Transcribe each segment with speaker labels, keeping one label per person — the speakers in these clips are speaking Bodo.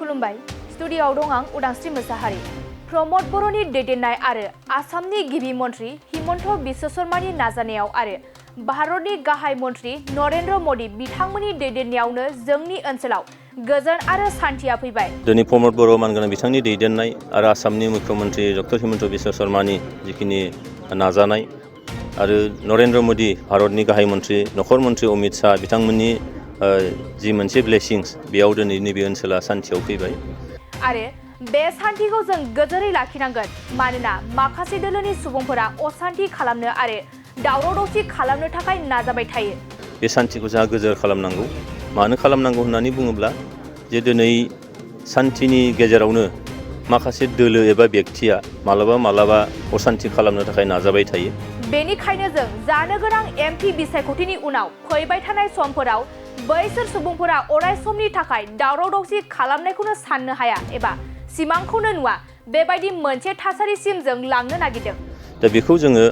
Speaker 1: खुलुमबाय स्टुडियोआव दं आं उदांस्रि मोसाहारि प्रमद बर'नि दैदेननाय आरो आसामनि गिबि मन्त्रि हिमन्त बिश्व शर्मानि नाजानायाव आरो भारतनि गाहाय मन्त्रि नरेन्द्र मदि बिथांमोननि दैदेननायावनो जोंनि ओनसोलाव गोजोन आरो शान्तिया फैबाय।
Speaker 2: दिनै प्रमद बर' मानगोनां बिथांनि दैदेननाय आरो आसामनि मुख्यमन्त्रि डक्टर हिमन्त बिश्व शर्मानि जिखिनि नाजानाय आरो नरेन्द्र मदि भारतनि गाहाय मन्त्रि नखर मन्त्रि अमित शाह बिथांमोननि जि मोनसे ब्लेसिंस बेयाव दिनै नैबे ओनसोला शान्तियाव फैबाय।
Speaker 1: आरो बे शान्तिखौ जों गोजोरै लाखिनांगोन मानोना माखासे दोलोनि सुबुंफोरा अशान्ति खालामनो आरो दावराव दावसि खालामनो थाखाय नाजाबाय थायो।
Speaker 2: बे शान्तिखौ जोंहा गोजोर खालामनांगौ। मानो खालामनांगौ होननानै बुङोब्ला जे दिनै शान्तिनि गेजेरावनो माखासे दोलो एबा व्यक्तिया मालाबा अशान्ति खालामनो थाखाय नाजाबाय थायो।
Speaker 1: बेनिखायनो जों जानो गोनां एमपि बिसायख'थिनि उनाव फैबाय थानाय समफोराव बैसोर सुबुंफोरा अराय समनि थाखाय दावराव दावसि खालामनायखौनो साननो हाया एबा सिमांखौनो नुवा बेबायदि मोनसे थासारिसिम जों लांनो नागिरदों।
Speaker 2: दा बेखौ जोङो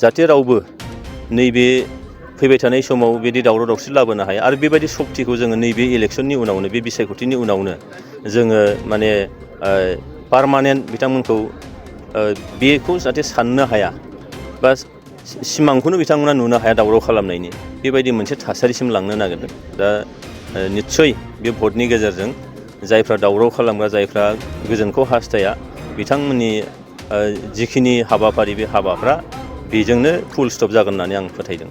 Speaker 2: जाहाथे रावबो नैबे फैबाय थानाय समाव बिदि दावराव दावसि लाबोनो हाया आरो बेबायदि सक्तिखौ जोङो नैबे इलेक्सननि उनावनो बे बिसायख'थिनि उनावनो जोङो माने पार्मानेन्ट बिथांमोनखौ बेखौ जाहाथे साननो हाया बा सिमांखौनो बिथांमोना नुनो हाया दावराव खालामनायनि बेबायदि मोनसे थासारिसिम लांनो नागिरदों। दा निस्सय बे भटनि गेजेरजों जायफ्रा दावराव खालामग्रा जायफ्रा गोजोनखौ हास्थाया बिथांमोननि जिखिनि हाबाफारि बे हाबाफ्रा बेजोंनो फुल स्टप जागोन होननानै आं फोथायदों।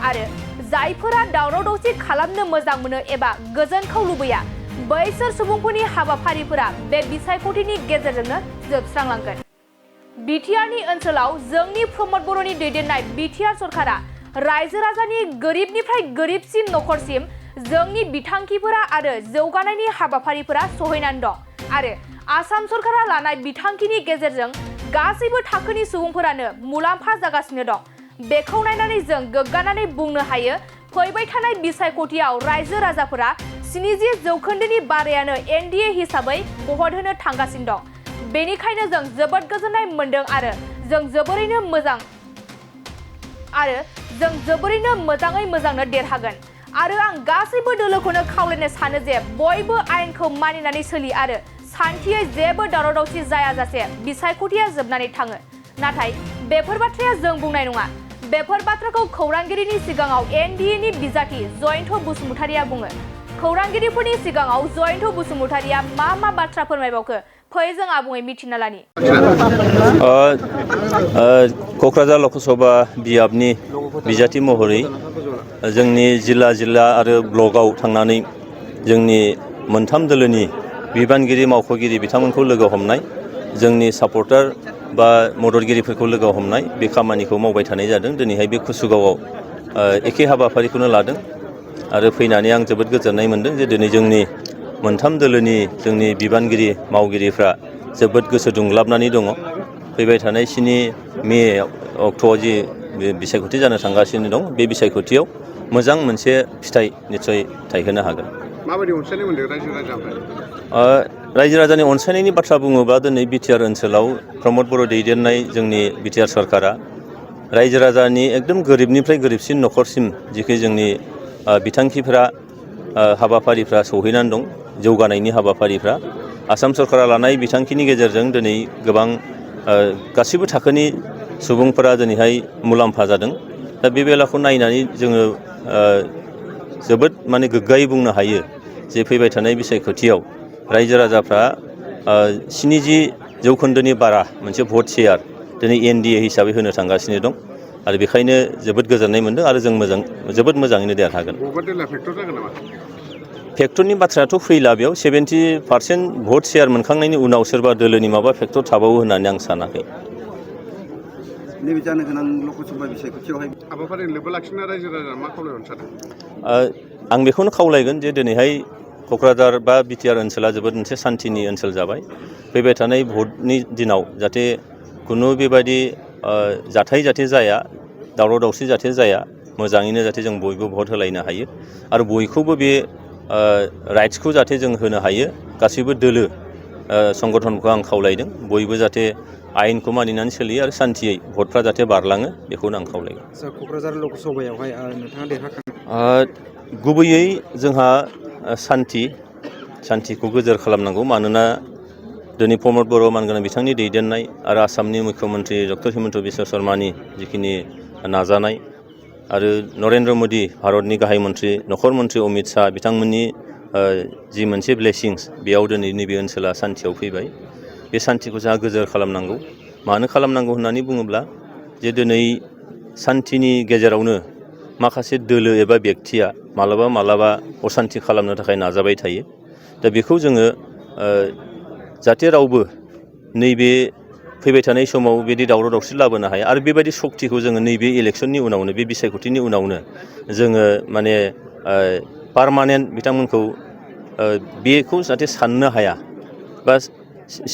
Speaker 1: आरो जायफोरा दावराव दावसि खालामनो मोजां मोनो एबा गोजोनखौ लुबैया बैसोर सुबुंफोरनि हाबाफारिफोरा बे बिसायख'थिनि गेजेरजोंनो जोबस्रांलांगोन। बिटिआरनि ओनसोलाव जोंनि प्रमद बर'नि दैदेननाय बिटिआर सरकारा रायजो राजानि गोरिबनिफ्राय गोरिबसिन नखरसिम जोंनि बिथांखिफोरा आरो जौगानायनि हाबाफारिफोरा सहैनानै दं आरो आसाम सरकारा लानाय बिथांखिनि गेजेरजों गासैबो थाखोनि सुबुंफोरानो मुलाम्फा जागासिनो दं। बेखौ नायनानै जों गोग्गानानै बुंनो हायो फैबाय थानाय बिसायख'थियाव रायजो राजाफोरा 70% बारायानो एनडिए हिसाबै भट होनो थांगासिनो दं। बेनिखायनो जों जोबोद गोजोननाय मोनदों आरो जों जोबोरैनो मोजाङै मोजांनो देरहागोन आरो आं गासैबो दोलोखौनो खावलायनो सानो जे बयबो आयेनखौ मानिनानै सोलि आरो शान्तियै जेबो दावराव दावसि जायाजासे बिसायख'थिया जोबनानै थाङो। नाथाय बेफोर बाथ्राया जों बुंनाय नङा। बेफोर बाथ्राखौ खौरांगिरिनि सिगाङाव एनडिएनि बिजाथि य-जयन बसुमतारिया बुङो। खौरांगिरिफोरनि सिगाङाव य-जयन बसुमतारिया मा बाथ्रा फोरमायबावखो फै जों आबुङै मिथिना लानि।
Speaker 2: क'क्राझार लकसभा बियाबनि बिजाथि महरै जोंनि जिल्ला आरो ब्लकआव थांनानै जोंनि मोनथाम दोलोनि बिबानगिरि मावख'गिरि बिथांमोनखौ लोगो हमनाय जोंनि सापर्टार बा मददगिरिफोरखौ लोगो हमनाय बे खामानिखौ मावबाय थानाय जादों। दिनैहाय बे कुसुगावआव एखे हाबाफारिखौनो लादों आरो फैनानै आं जोबोद गोजोननाय मोनदों जे दिनै जोंनि मोनथाम दोलोनि जोंनि बिबानगिरि मावगिरिफ्रा जोबोद गोसो दुंलाबनानै दङ। फैबाय थानाय 7 मे अक्ट'आव जि बिसायख'थि जानो थांगासिनो दं बे बिसायख'थियाव मोजां मोनसे फिथाइ निस्सय थायहोनो हागोन।
Speaker 3: माबायदि अनसायनाय मोनदों रायजो राजानिफ्राय?
Speaker 2: रायजो राजानि अनसायनायनि बाथ्रा बुङोब्ला दिनै बिटिआर ओनसोलाव प्रमद बर' दैदेननाय जोंनि बिटिआर सरकारा रायजो राजानि एकदम गोरिबनिफ्राय गोरिबसिन नखरसिम जिखि जोंनि बिथांखिफ्रा हाबाफारिफ्रा सौहैनानै दं जौगानायनि हाबाफारिफ्रा आसाम सरकारा लानाय बिथांखिनि गेजेरजों दिनै गोबां गासैबो थाखोनि सुबुंफोरा दिनैहाय मुलाम्फा जादों। दा बे बेलाखौ नायनानै जोङो जोबोद माने गोग्गायै बुंनो हायो जे फैबाय थानाय बिसायख'थियाव रायजो राजाफ्रा 70% बारा मोनसे भट शेयार दिनै एनडिए हिसाबै होनो थांगासिनो दं आरो बेखायनो जोबोद गोजोननाय मोनदों आरो जों जोबोद मोजाङैनो देरहागोन। फेक्टरनि बाथ्रायाथ' फैला बेयाव 70% भट शेयार मोनखांनायनि उनाव सोरबा दोलोनि माबा फेक्टर थाबावो होननानै आं सानाखै।
Speaker 3: नैबे जानो गोनां लकसभा बिसायख'थियावहाय हाबाफारि लोब्बा लाखिना रायजो राजा मा खावलायनो सानो?
Speaker 2: आं बेखौनो खावलायगोन जे दिनैहाय क'क्राझार बा बिटिआर ओनसोला जोबोद मोनसे शान्तिनि ओनसोल जाबाय। फैबाय थानाय भटनि दिनाव जाहाथे खुनु बेबायदि जाथाय जाया दावराव दावसि जाथाय जाया मोजाङैनो जाहाथे जों बयबो भट होलायनो हायो आरो बयखौबो बे राइट्सखौ जाहाथे जों होनो हायो। गासैबो दोलो संगठनखौ आं खावलायदों बयबो जाहाथे आयेनखौ मानिनानै सोलियो आरो शान्तियै भटफ्रा जाहाथे बारलाङो बेखौनो आं खावलायगोन।
Speaker 3: क'क्राझार लकसभायावहाय नोंथाङा देरहाखांबाय।
Speaker 2: गुबैयै जोंहा सान्थिखौ गोजोर खालामनांगौ मानोना दिनै प्रमद बर' मानगोनां बिथांनि दैदेननाय आरो आसामनि मुख्यमन्त्रि डक्टर हिमन्त बिश्व शर्मानि जिखिनि नाजानाय आरो नरेन्द्र मोदी भारतनि गाहाय मन्त्रि नखर मन्त्रि अमित शाह बिथांमोननि जि मोनसे ब्लेसिंस बेयाव दिनै नैबे ओनसोला सान्थियाव फैबाय बे सान्थिखौ जोंहा गोजोर खालामनांगौ मानो खालामनांगौ होननानै बुङोब्ला जे दिनै सान्थिनि गेजेरावनो माखासे दोलो एबा बेक्तिया मालाबा असान्थि खालामनो थाखाय नाजाबाय थायो दा बेखौ जोङो जाहाथे रावबो नैबे फैबाय थानाय समाव बिदि दावराव दावसि लाबोनो हाया आरो बेबायदि सक्तिखौ जोङो नैबे इलेक्सननि उनावनो बे बिसायख'थिनि उनावनो जोङो माने पार्मानेन्ट बिथांमोनखौ बेखौ जाहाथे साननो हाया बा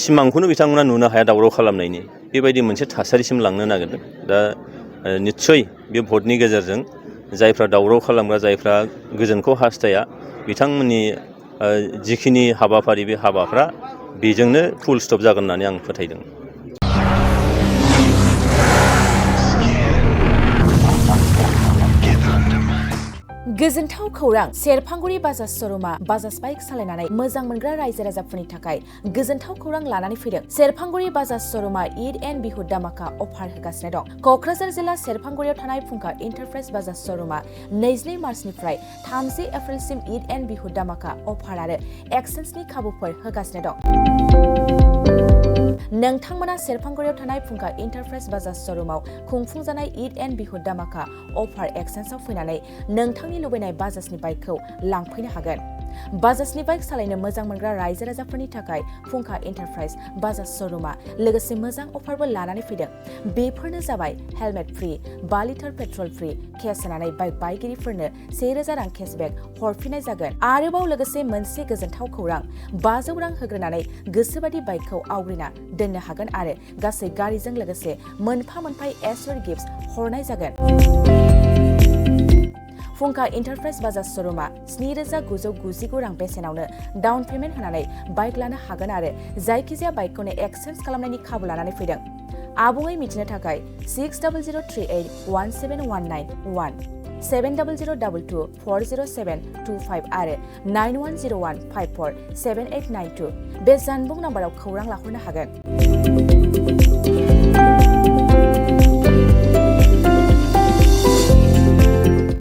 Speaker 2: सिमांखौनो बिथांमोना नुनो हाया दावराव खालामनायनि बेबायदि मोनसे थासारिसिम लांनो नागिरदों दा निस्सय बे भटनि गेजेरजों जायफ्रा दावराव खालामग्रा जायफ्रा गोजोनखौ हास्थाया बिथांमोननि जिखिनि हाबाफारि बे हाबाफ्रा बेजोंनो फुल स्टप जागोन होननानै आं फोथायदों।
Speaker 4: गोजोनथाव खौरां सेरफांगुरि बाजाज श'रुमा बाजाज बाइक सालायनानै मोजां मोनग्रा रायजो राजाफोरनि थाखाय गोजोनथाव खौरां लानानै फैदों। सेरफांगुरि बाजाज श'रुमा ईद एन्ड बिहु दामाका अफार होगासिनो दं। क'क्राझार जिल्ला सेरफांगुरियाव थानाय फुंखा इन्टारप्राइज बाजाज श'रुमा 22 मार्चनिफ्राय 30 एप्रिलसिम ईद एन्ड बिहु दामाका अफार आरो एक्सेन्सनि खाबुफोर होगासिनो दं। नोंथांमोना सेरफांगुरियाव थानाय फुंखा इन्टारप्राइज बाजाज श'रुमाव खुंफुंजानाय ईद एन्ड बिहु दामाका अफार एक्सेन्सआव फैनानै नोंथांनि लुबैनाय बाजाजनि बाइकखौ लांफैनो हागोन। बाजाजनि बाइक सालायनो मोजां मोनग्रा रायजो राजाफोरनि थाखाय फुंखा इन्टारप्राइज बाजाज श'रुमा लोगोसे मोजां अफारबो लानानै फैदों। बेफोरनो जाबाय helmet free 5 litre petrol free case होनानै बाइक बायगिरिफोरनो 1000 रां केसबेक हरफिननाय जागोन। आरोबाव लोगोसे मोनसे गोजोनथाव खौरां 500 रां होग्रोनानै गोसोबादि बाइकखौ आवग्रिना दोननो हागोन आरो गासै गारिजों लोगोसे मोनफा एसर गिफ्ट हरनाय जागोन। फुंखा इन्टारप्राइज बाजाज श'रुमा 7999 रां बेसेनावनो डाउन पेमेन्ट होनानै बाइक लानो हागोन आरो जायखिजाया बाइकखौनो एक्सचेन्ज खालामनायनि खाबु लानानै फैदों। आबुङै मिथिनो थाखाय 6003817191 7002240725 आरो 9101547892 बे जानबुं नाम्बाराव खौरां लाहरनो हागोन।